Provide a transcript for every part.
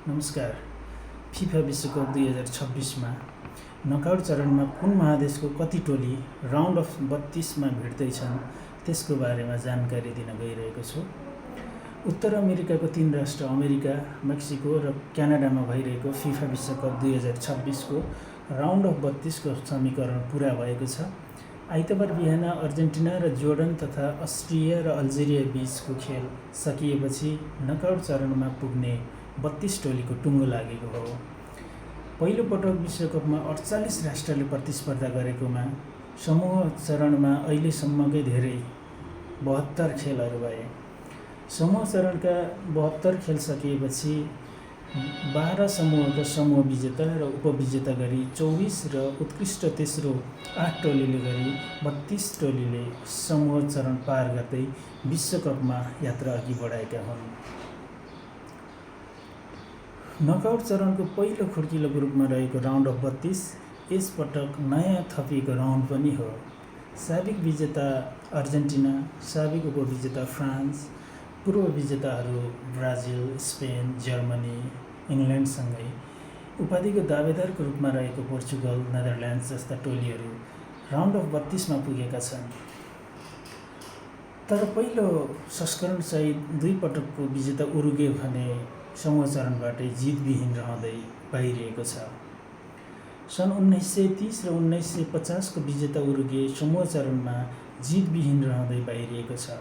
नमस्कार। फिफा विश्वकप 2026 नकआउट चरणमा कुन महादेशको कति टोली राउन्ड अफ 32 भिड्दैछन् त्यसको बारेमा जानकारी दिन गइरहेको छु। उत्तर अमेरिकाको 3 राष्ट्र अमेरिका, मेक्सिको र क्यानाडामा भइरहेको फिफा विश्वकप 2026 को राउन्ड अफ 32 को समीकरण पुरा भएको छ। आइतबार बिहान अर्जेन्टिना र जोर्डन तथा अस्ट्रिया र अल्जेरिया बीचको खेल सकिएपछि नकआउट चरणमा पुग्ने 32 टोलीको टुङ्गो लागेको हो। पहिलो पटक विश्वकपमा 48 राष्ट्रले प्रतिस्पर्धा गरेकोमा समूह चरणमा अहिलेसम्मकै धेरै 72 खेलहरू भए। समूह चरणका 72 खेल सकिएपछि 12 समूहका समूह विजेता र उपविजेता गरी 24 र उत्कृष्ट तेस्रो 8 टोलीले गरी 32 टोलीले समूह चरण पार गर्दै विश्वकपमा यात्रा अघि बढाएका हुन्। नकआउट चरणको पहिलो खुड्किलोको रूपमा रहेको राउन्ड अफ 32 यसपटक नयाँ थपिएको राउन्ड पनि हो। साबिक विजेता अर्जेन्टिना, साबिक उपविजेता फ्रान्स, पूर्व विजेताहरू ब्राजिल, स्पेन, जर्मनी, इङ्ल्यान्डसँगै उपाधिको दावेदारको रूपमा रहेको पोर्चुगल, नेदरल्यान्ड्स जस्ता टोलीहरू राउन्ड अफ 32 पुगेका छन्। तर पहिलो संस्करणसहित 2 पटकको विजेता उरुग्वे भने समूह चरणबाटै जितविहीन रहँदै बाहिरिएको छ। सन् 1930 र 1950 को विजेता उरुग्वे समूह चरणमा जितविहीन रहँदै बाहिरिएको छ।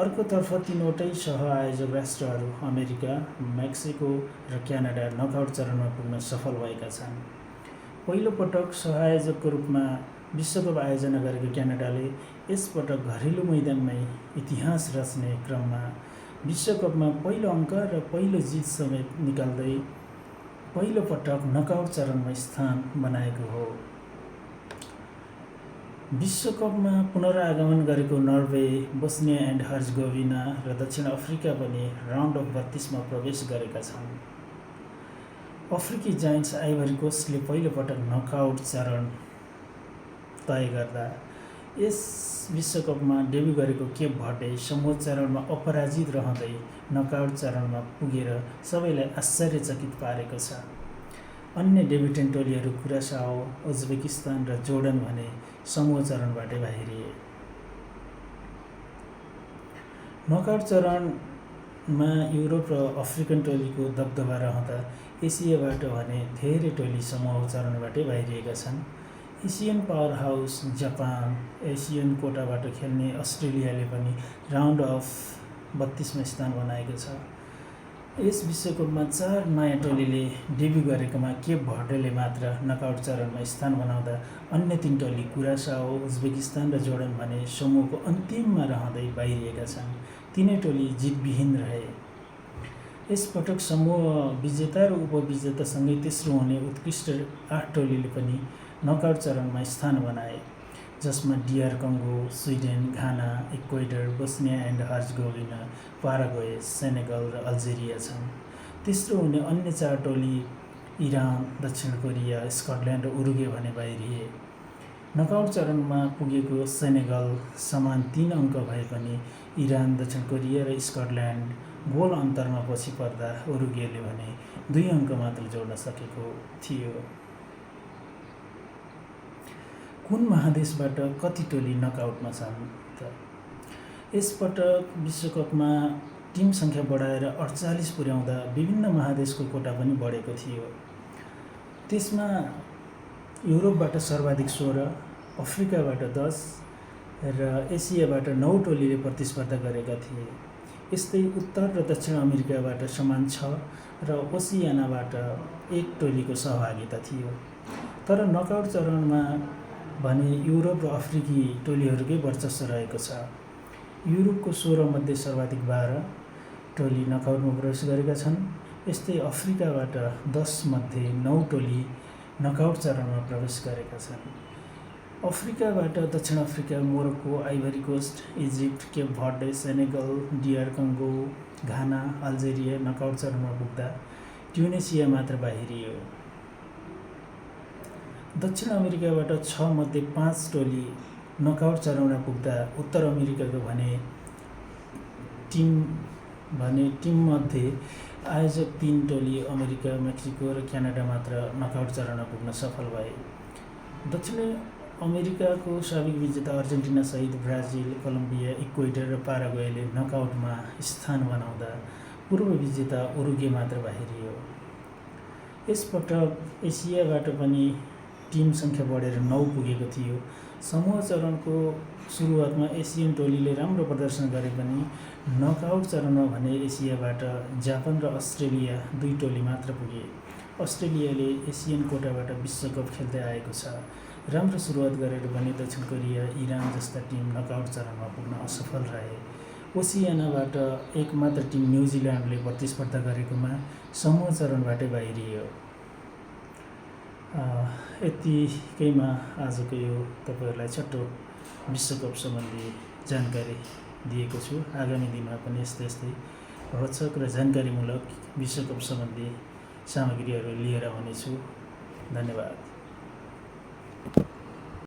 अर्कोतर्फ 3वटै सह-आयोजक राष्ट्रहरू अमेरिका, मेक्सिको र क्यानाडा नकआउट चरणमा पुग्न सफल भएका छन्। पहिलो पटक सह-आयोजकको रूपमा विश्वकप आयोजना गरेको क्यानाडाले यसपटक घरेलु मैदानमै इतिहास रच्ने क्रममा विश्वकपमा पहिलो अङ्क र पहिलो जित समेत निकाल्दै पहिलो पटक नकआउट चरणमा स्थान बनाएको हो। विश्वकपमा पुनरागमन गरेको नर्वे, बोस्निया एन्ड हर्जगोभिना र दक्षिण अफ्रिका पनि राउन्ड अफ 32 प्रवेश गरेका छन्। अफ्रिकी जायन्ट्स आइभरी कोस्टले पहिलो पटक नकआउट चरण तय गर्दा यस विश्वकपमा डेब्यू गरेको केप भर्डे समूह चरणमा अपराजित रहँदै नकआउट चरणमा पुगेर सबैलाई आश्चर्यचकित पारेको छ। अन्य डेब्युटेन्ट टोलीहरू कुरासाओ, उज्बेकिस्तान र जोर्डन भने समूह चरणबाटै बाहिरिए। नकआउट चरणमा युरोप र अफ्रिकन टोलीको दबदबा रहँदा एसियाबाट भने धेरै टोली समूह चरणबाटै बाहिरिएका छन्। Asian power house Japan, Asian कोटाबाट खेल्ने अस्ट्रेलियाले पनि राउन्ड अफ 32 स्थान बनाएको छ। यस विश्वकपमा 4 नयाँ टोलीले डेब्यू गरेकोमा केप भर्डेले मात्र नकआउट चरणमा स्थान बनाउँदा अन्य 3 टोली कुरासाओ, उज्बेकिस्तान र जोर्डन भने समूहको अन्तिममा रहँदै बाहिरिएका छन्। तीनै टोली जितविहीन रहे। यसपटक समूह विजेता र उपविजेतासँगै तेस्रो हुने उत्कृष्ट 8 टोलीले पनि नकआउट चरणमा स्थान बनाए, जसमा DR Congo, Sweden, Ghana, Ecuador, Bosnia and Herzegovina, Paraguay, Senegal र अल्जेरिया छन्। तेस्रो हुने अन्य 4 टोली इरान, दक्षिण कोरिया, स्कटल्यान्ड र उरुग्वे भने बाहिरिए। नकआउट चरणमा पुगेको सेनेगल समान 3 अङ्क भए पनि इरान, दक्षिण कोरिया र स्कटल्यान्ड गोल अन्तरमा पछि पर्दा उरुग्वेले भने 2 अङ्क मात्र जोड्न सकेको थियो। कुन महादेशबाट कति टोली नकआउटमा छन् त? यसपटक विश्वकपमा टिम सङ्ख्या बढाएर 48 पुर्याउँदा विभिन्न महादेशको कोटा पनि बढेको थियो। त्यसमा युरोपबाट सर्वाधिक 16, अफ्रिकाबाट 10 र एसियाबाट 9 टोलीले प्रतिस्पर्धा गरेका थिए। यस्तै उत्तर र दक्षिण अमेरिकाबाट समान 6 र ओसियानाबाट 1 टोलीको सहभागिता थियो। तर नकआउट चरणमा भने युरोप र अफ्रिकी टोलीहरूकै वर्चस्व रहेको छ। युरोपको 16 मध्ये सर्वाधिक 12 टोली नकआउटमा प्रवेश गरेका छन्। यस्तै अफ्रिकाबाट 10 मध्ये 9 टोली नकआउट चरणमा प्रवेश गरेका छन्। अफ्रिकाबाट दक्षिण Africa, Morocco, Ivory Coast, Egypt, Cape Verde, Senegal, DR Congo, Ghana, Algeria knockout चरणमा पुग्दा ट्युनिसिया मात्र बाहिरियो। दक्षिण अमेरिकाबाट 6 मध्ये 5 टोली नकआउट चरणमा पुग्दा उत्तर अमेरिकाको भने टिममध्ये आयोजक 3 टोली अमेरिका, मेक्सिको र क्यानाडा मात्र नकआउट चरणमा पुग्न सफल भए। दक्षिण अमेरिकाको साबिक विजेता अर्जेन्टिनासहित ब्राजिल, कोलम्बिया, इक्वेडर र पाराग्वेले नकआउटमा स्थान बनाउँदा पूर्व विजेता उरुग्वे मात्र बाहिरियो। यसपटक एसियाबाट पनि टिम सङ्ख्या बढेर 9 पुगेको थियो। समूह चरणको सुरुवातमा एसियन टोलीले राम्रो प्रदर्शन गरे पनि नकआउट चरणमा भने एसियाबाट जापान र अस्ट्रेलिया 2 टोली मात्र पुगे। अस्ट्रेलियाले एसियन कोटाबाट विश्वकप खेल्दै आएको छ। राम्रो सुरुवात गरेर पनि दक्षिण कोरिया, इरान जस्ता टिम नकआउट चरणमा पुग्न असफल रहे। ओसियानाबाट एक मात्र टिम न्युजिल्यान्डले प्रतिस्पर्धा गरेकोमा समूह चरणबाटै बाहिरियो। यतिकैमा आजको यो तपाईँहरूलाई छोटो विश्वकप सम्बन्धी जानकारी दिएको छु। आगामी दिनमा पनि यस्तै रोचक र जानकारीमूलक विश्वकप सम्बन्धी सामग्रीहरू लिएर आउनेछु। धन्यवाद।